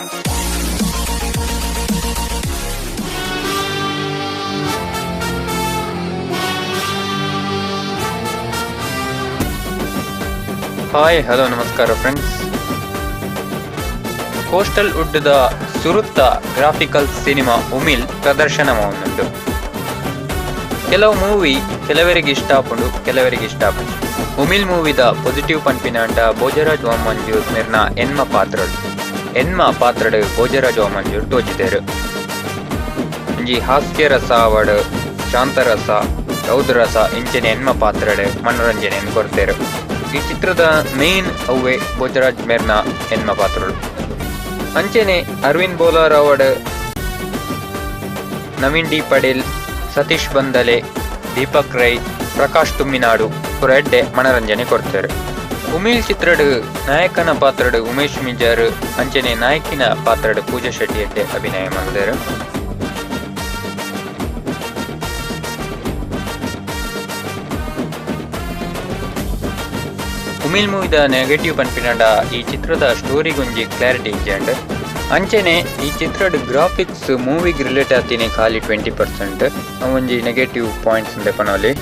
Hi hello ನಮಸ್ಕಾರ friends. Coastal ವುಡ್ದ ಸುರುತ್ತ graphical cinema ಉಮಿಲ್ ಪ್ರದರ್ಶನ ಉಂಡು. ಕೆಲವು ಮೂವಿ ಕೆಲವರಿಗೆ ಇಷ್ಟ ಆಪುಂಡು, ಕೆಲವರಿಗೆ ಇಷ್ಟ ಆಪುಂಡು. ಉಮಿಲ್ ಮೂವಿದ ಪಾಸಿಟಿವ್ ಪನ್ಪಿನಾಂಡ ಭೋಜರಾಜ್ ವಾಮಂಜೂರ್ ಮೆರ್ನ ಎನ್ಮ ಪಾತ್ರಡು. ಎನ್ಮ ಪಾತ್ರಡು ಭೋಜರಾಜ್ ವಾಮಂಜೂರ್ ತೋಜಿದೆರ್. ಒಂಜಿ ಹಾಸ್ಯ ರಸ ಆವಡ್, ಶಾಂತ ರಸ, ರೌದ್ರ ರಸ ಇಂಚನೆ ಎನ್ಮ ಪಾತ್ರಡು ಮನೋರಂಜನೆಯನ್ನು ಕೊರ್ತೆರ್. ಈ ಚಿತ್ರದ ಮೇನ್ ಅವ್ವೆ ಭೋಜರಾಜ್ ಮೆರ್ನ ಎನ್ಮ ಪಾತ್ರಳು. ಅಂಚನೆ ಅರವಿಂದ್ ಬೋಲಾರ್ ಆವಡ್, ನವೀನ್ ಡಿ ಪಡೇಲ್, ಸತೀಶ್ ಬಂದಲೆ, ದೀಪಕ್ ರೈ, ಪ್ರಕಾಶ್ ತುಮ್ಮಿನಾಡು ಪುರ ಎಡ್ಡೆ ಮನರಂಜನೆ ಕೊರ್ತೆರ್. ಉಮಿಲ್ ಚಿತ್ರಡ್ ನಾಯಕನ ಪಾತ್ರಡ್ ಉಮೇಶ್ ಮಿಜಾರ್, ಅಂಚನೆ ನಾಯಕಿನ ಪಾತ್ರಡ್ ಪೂಜಾ ಶೆಟ್ಟಿ ಎಡ್ಡೆ ಅಭಿನಯ ಮಲ್ದೆರ್. ಉಮಿಲ್ ಮೂವಿದ ನೆಗೆಟಿವ್ ಪನ್ಪಿನಂಡ ಈ ಚಿತ್ರದ ಸ್ಟೋರಿಗೊಂಜಿ ಕ್ಲಾರಿಟಿ ಇಜ್ಜಂಡ್. ಅಂಚನೆ ಈ ಚಿತ್ರದ ಗ್ರಾಫಿಕ್ಸ್ ಮೂವಿಗ್ ರಿಲೇಟ್ ಆತಿನಿ ಖಾಲಿ 20% ಒಂಜಿ ನೆಗೆಟಿವ್ ಪಾಯಿಂಟ್ಸ್ ಉಂದೆ ಪನೊಲಿ.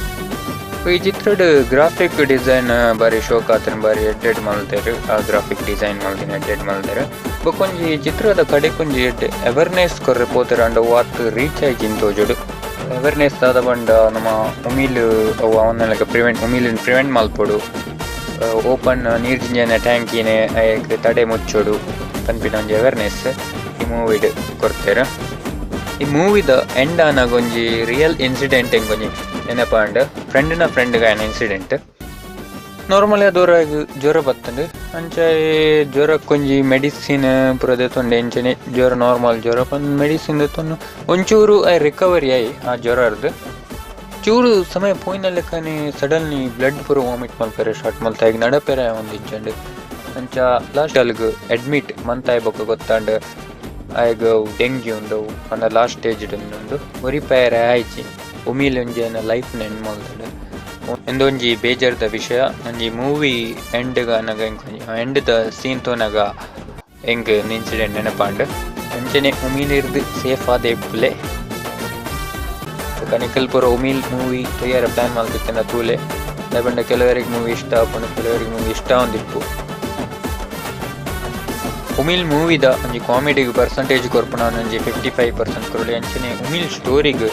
ಈ ಚಿತ್ರದ ಗ್ರಾಫಿಕ್ ಡಿಸೈನ್ ಬಾರಿ ಶೋಕ್ ಆತನ, ಬಾರಿ ಎಡ್ಡೆಡ್ ಮಲ್ತೆರ್. ಆ ಗ್ರಾಫಿಕ್ ಡಿಸೈನ್ ಮಲ್ತಿನ ಎಡ್ಡೆಡ್ ಮಲ್ತೆರ್. ಬೊಕೊಂಜಿ ಚಿತ್ರದ ಕಡೆಕೊಂಜಿ ಎಡ್ಡೆ ಅವೇರ್ನೆಸ್ ಕೊರ್ರೆ ಪೋತೆರ್ ಅಂಡ ವಾತ್ ರೀಚ್ ಆಯ್ಜಿನ್ ತೋಜುಡು. ಅವೇರ್ನೆಸ್ ದಾದ ಪಂಡ ನಮ್ಮ ಉಮಿಲ್ ಅವು ಅವನ್ನೆಲ್ಲ ಪ್ರಿವೆಂಟ್ ಉಮಿಲ್ ಪ್ರಿವೆಂಟ್ ಮಲ್ಪೊಡು. ಓಪನ್ ನೀರ್ ಜಿಂಜನ ಟ್ಯಾಂಕಿನೆ ತಡೆ ಮುಚ್ಚೋಡು ಪನ್ಪಿನ ಒಂಜಿ ಅವೇರ್ನೆಸ್ ಈ ಮೂವಿಡ್ ಕೊರ್ತೆರ್. ಈ ಮೂವಿದ ಎಂಡ್ ಆನಗ ಒಂಜಿ ರಿಯಲ್ ಇನ್ಸಿಡೆಂಟ್ ಎಂಕೊಂಜಿ ನೆನಪಾಂಡ್. ಫ್ರೆಂಡ್ ನ ಫ್ರೆಂಡ್ ಗಾಯನ ಇನ್ಸಿಡೆಂಟ್. ನಾರ್ಮಲಿ ಅದು ಜ್ವರ ಬತ್ತಂಡ್. ಅಂಚ ಜ್ವರಕ್ಕೊಂಜಿ ಮೆಡಿಸಿನ್ ಪೂರ ದೆತೊಂಡೆ. ಇಂಚನೆ ಜ್ವರ ನಾರ್ಮಲ್ ಜ್ವರ ಮೆಡಿಸಿನ್ ದೆತೊಂದು ಒಂಚೂರು ರಿಕವರಿ ಆಯಿ ಆ ಜ್ವರರ್ದ್. ಚೂರು ಸಮಯ ಪೋಯಿನ ಲೆಕ್ಕನೆ ಸಡನ್ಲಿ ಬ್ಲಡ್ ಪೂರ ವಾಮಿಟ್ ಮಲ್ಪೆರೆ ಸ್ಟಾರ್ಟ್ ಮಲ್ತ ನಡಪೆರೆ ಒಂದಿಜ್ಜಂಡ್. ಅಂಚ ಲಾಸ್ಟ್ ಅಲ್ಗ್ ಅಡ್ಮಿಟ್ ಮಂತಾಯ್ ಬೊಕ್ಕ ಗೊತ್ತಾಂಡ್ ಆಯ್ಗ್ ಡೆಂಗ್ಯೂ ಉಂದು ಪಂಡ ಲಾಸ್ಟ್ ಸ್ಟೇಜ್ ಉಂದು ಒರಿಪೆರೆ ಆಯ್ಜಿ. ಉಮಿಲ್ ಒಂಜಿ ಐನ ಲೈಫ್ ನ್ ಎಂಡ್ ಮಲ್ತ್ಂಡ್. ಉಂದೊಂಜಿ ಬೇಜಾರ್ದ ವಿಷಯ. ಒಂಜಿ ಮೂವಿ ಎಂಡ್ ಆನಗ ಎಂಡ್ ದ ಸೀನ್ ತೂನಗ ಎಂಕ್ ಇನ್ಸಿಡೆಂಟ್ ನೆನಪಾಂಡ್. ಅಂಚನೆ ಉಮಿಲ್ ಇರ್ದ್ ಸೇಫ್ ಆದ್ ಇಪ್ಪುಲೆ. ನಿಕುಲು ಪೂರ ಉಮಿಲ್ ಮೂವಿ ತೂಯೆರೆ ಪ್ಲಾನ್ ಮಲ್ತಿತ್ತಿನ ತೂಲೆ. ದಾಯೆ ಪಂಡ ಕೆಲವರಿಗೆ ಮೂವಿ ಇಷ್ಟ ಆಪುಂಡು, ಕೆಲವರಿಗೆ ಮೂವಿ ಇಷ್ಟ ಆವೊಂದಿಪ್ಪು. ಉಮಿಲ್ ಮೂವಿದ ಒಂಜಿ ಕಾಮಿಡಿಗ್ ಪರ್ಸೆಂಟೇಜ್ ಕೊರ್ಪುನ ಒಂಜಿ 55% ಕೊರೊಲಿ. ಅಂಚನೆ ಉಮಿಲ್ ಸ್ಟೋರಿಗ್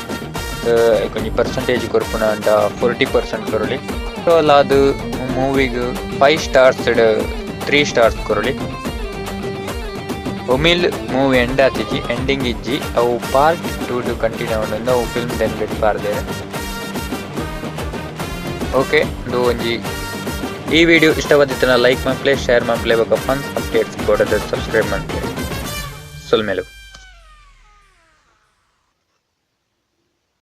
ಒಂಜಿ ಪರ್ಸೆಂಟೇಜ್ ಕೊರ್ಪುನ ಅಂಡ 40% ಕೊರೊಲಿ. ಆದ್ ಮೂವಿಗ್ 5 ಸ್ಟಾರ್ಸ್ 3 ಸ್ಟಾರ್ಸ್ ಕೊರೊಲಿ. ಉಮಿಲ್ ಮೂವಿ ಎಂಡ್ ಆತಿಜಿ, ಎಂಡಿಂಗ್ ಇಜ್ಜಿ. ಅವು ಪಾರ್ಟ್ 2 ಕಂಟಿನ್ಯೂ ಆವೊಂದು ಅವು ಫಿಲ್ಮ್ then ಬಿಟ್ ಪಾರ್ದೆರ್. ಓಕೆ, ಉಂದು ಒಂಜಿ ಈ ವಿಡಿಯೋ ಇಷ್ಟವಾದಿತ್ತನ ಲೈಕ್ ಮನ್ಪ್ಲೆ, ಶೇರ್ ಮನ್ಪ್ಲೆ, ಬೊಕ ಫನ್ ಅಪ್ಡೇಟ್ಸ್ ಬೋಡಾದ್ ಸಬ್ಸ್ಕ್ರೈಬ್ ಮನ್ಪ್ಲೆ. ಸೊಲ್ಮೆಲು.